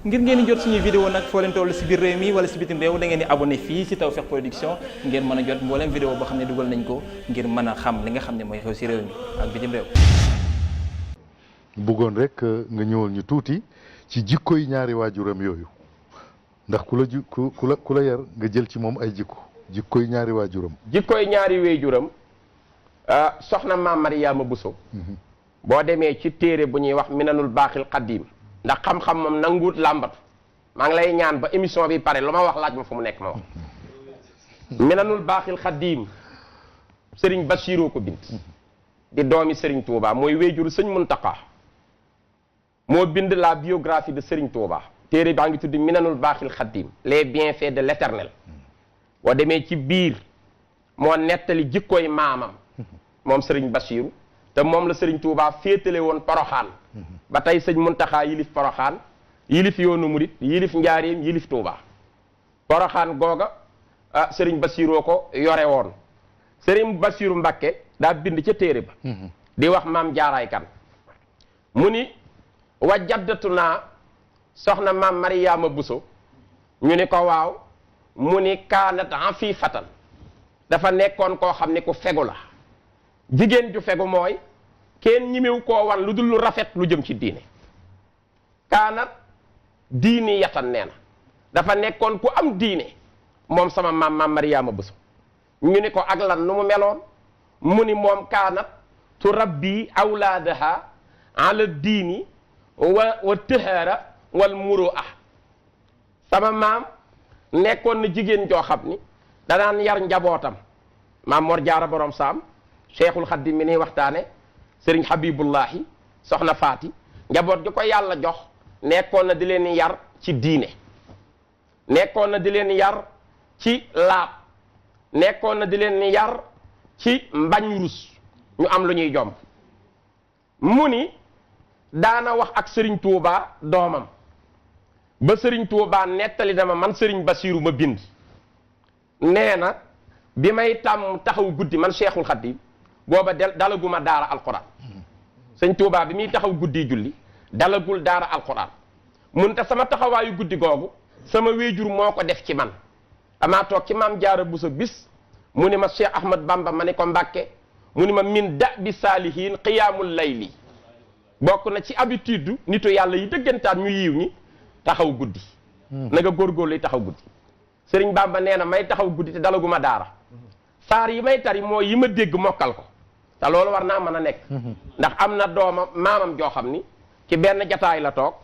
ngir ngeen di jot suñuy vidéo nag foo leen toll si biir réew mi wala si bitim réew da ngeen di abonné fii si Tawfekh Production ngeen mën a jot mbooleem vidéo boo xam ne dugal nañ ko ngir mën a xam li nga xam ne mooy xew si réew mi ak bitim réew. bëggoon rek nga ñëwal ñu tuuti ci jikkoy ñaari waajuram yooyu ndax ku la yar nga jël ci moom ay jikkoy ñaari waajuram. jikkoy ñaari waajuram soxna maam Mariyaama Buso boo demee ci téere bu ñuy wax Minanul Baaxil Xadiim ndax xam-xam moom nanguut làmbatu maa ngi lay ñaan ba émission bi pare lu ma wax laaj ma fu mu nekk ma wax Minanul Baaxil Xadiim sëriñ Basiiroo ko bind di doomi sëriñ Touba mooy wéejuru sëñ Muntaqa moo bind la biographie de sëriñ Touba téere baa ngi tudd Minanul Baaxil Xadiim les bienfaits de l'éternel boo demee ci biir moo nettali jikkooy maamam moom sëriñ Basiiru te moom la sëriñ Touba féetale woon Poroxaan ba tey sëñ Muntaxa yilif Poroxaan yilif yoonu murit yilif njaareem yilif Touba Poroxaan googa sëriñ Basiiroo ko yore woon sëriñ Basiiru Mbàkke daa bind ca téere ba di wax maam jaaraay kan mu ni wa jaddatu naa soxna maam Mariyaama Buso ñu ni ko waaw mu ni kaanat afifatan dafa nekkoon koo xam ne ku fegu la jigéen ju fegu mooy kenn ñimew koo wan lu dul lu rafet lu jëm ci diine kaanat diini yatan nee na dafa nekkoon ku am diine moom sama maam Mariyaama Buso ñu ni ko ak lan nu mu meloon mu ni moom kaanat tu rabbi awlaadaha ala diini wa tëhaara wal muru'a sama maam nekkoon na jigéen joo xam ni danaan yar njabootam maam Mor Jaara borom saam Cheikhul Xaddim mi ni waxtaane sëriñ Habibullahi soxna Faati njaboot gi ko yàlla jox nekkoon na di leen yar ci diine nekkoon na di leen yar ci laab nekkoon na di leen yar ci mbañ rus ñu am lu ñuy jomb mu ni daana wax ak sëriñ Tuuba doomam ba sëriñ Tuuba nettali dama man sëriñ Basiiru ma bind nee na bi may tàmm taxaw guddi man Cheikhul Xaddim booba dalaguma daara alquran sëñ Tuuba bi muy taxaw guddi julli dalagul daara alquran mun te sama taxawaayu guddi googu sama wéejur moo ko def ci man amaa toog ci maam Jaara Buso bis mu ni ma Cheikh Ahmad Bamba ma ni ko Mbàkke mu ni ma min da bi saalihiin qiyaamul layli bokk na ci habitude nitu yàlla yi dëggantaan ñu yiw ñi taxaw guddi na nga góorgóorlu taxaw guddi sëriñ Bamba nee na may taxaw guddi te dalaguma daara saar yi may tari mooy yi ma dégg mokkal ko te loolu war naa mën a nekk ndax am na dooma maamam joo xam ni ci benn jataay la toog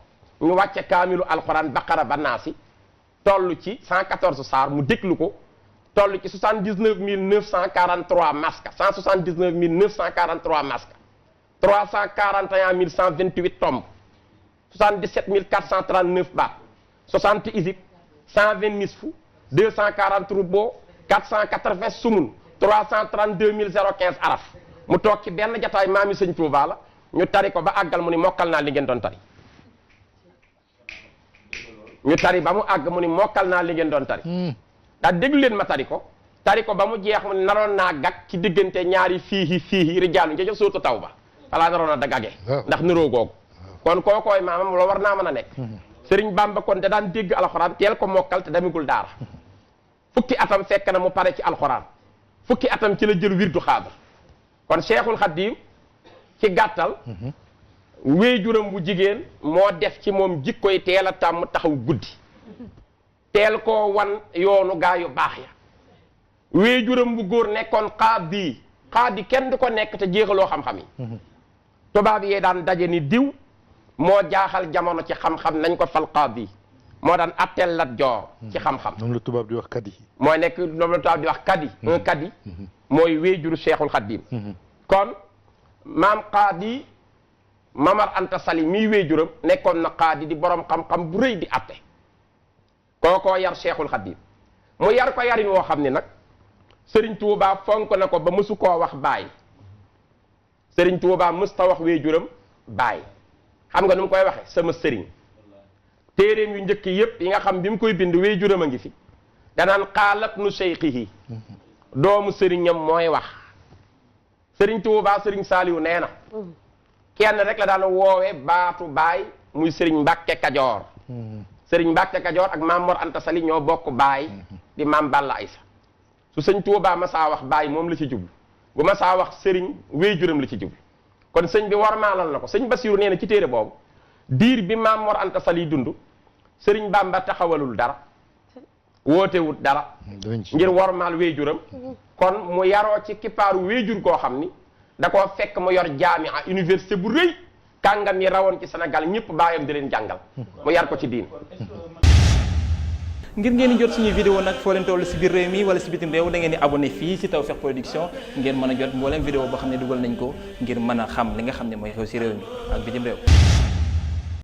ñu wàcce kaamilu alxuraan baqara ba naasi toll ci 114 saar mu déglu ko toll ci 79 943 masques 179 943 masques 341 128 tombes 77 439 baat 60 isib 120 nisfu 240 rubo 480 sumun 332 015 araf mu toog ci benn jataay maami sëñ Tuuba la ñu tari ko ba àggal mu ni mokkal naa li ngeen doon tari ñu tari ba mu àgg mu ni mokkal naa li ngeen doon tari daa déglu leen ma tari ko ba mu jeex mu naroon naa gag ci diggante ñaari fiihi rijaalu ca sóotu taw ba falaa naroon a dagage ndax niroo googu kon kookooy maamam loo war naa mën a nekk sëriñ Bamba kon da daan dégg alxuraan teel ko mokkal te demigul daara fukki atam fekk na mu pare ci alxuraan fukki atam ci la jël wirdu xaadar kon Cheikhul Xaddim ci gàttal wéejuram bu jigéen moo def ci moom jikkoy teel a tàmm taxaw guddi teel koo wan yoonu gaa yu baax ya wéejuram bu góor nekkoon xaadi kenn du ko nekk te jeexaloo xam-xam yi tubaab yee daan daje ni diw moo jaaxal jamono ci xam-xam nañ ko fal qaadi moo daan atteel Lat Joor ci xam-xam moom la tubaab di wax kadi mooy nekk moom la tubaab di wax kadi un kadi mooy wéejuru Cheikhul Xaddim kon maam qaadi Mamar Anta Sali mii wéejuram nekkoon na qaadi di borom xam-xam bu rëy di atte kookoo yar Cheikhul Xaddim mu yar ko yarin woo xam ni nag Sëriñ Tuubaa fonk na ko ba mësu koo wax baay Sëriñ Tuubaa mës ta wax wéejuram baay xam nga nu mu koy waxe sama sëriñ téeréem yu njëkk yépp yi nga xam bi mu koy bind wéejuram a ngi fi danaan xaalat nu seyxihi doomu sëriñam mooy wax Sëriñ Tuubaa Sëriñ Saaliwu nee na kenn rek la daan woowee baatu baay muy Sëriñ Mbàkke Kajoor sëriñ Mbàkke Kajoor ak maam Mor Anta Sali ñoo bokk baay di maam Balla Aysa su sëñ Tuubaa ma saa wax baay moom la ci jublu bu ma saa wax sëriñ wéejuram la ci jublu kon sëñ bi warmaalal na ko sëñ Basiru nee na ci téere boobu diir bi maam Mor Anta Sali dund sëriñ Bamba taxawalul dara wootewut dara ngir warmaal wéejuram kon mu yaroo ci kippaaru wéejur koo xam ni da koo fekk mu yor jaamia université bu rëy kàngam yi rawoon ci Sénégal ñëpp baayam di leen jàngal mu yar ko ci diin. ngir ngeen di jot suñuy vidéo nag foo leen toll si biir réew mi wala si bitim réew da ngeen di abonné fii si Tawfekh Production ngeen mën a jot mbooleem vidéo boo xam ne dugal nañ ko ngir mën a xam li nga xam ne mooy xew si réew mi ak bitim réew.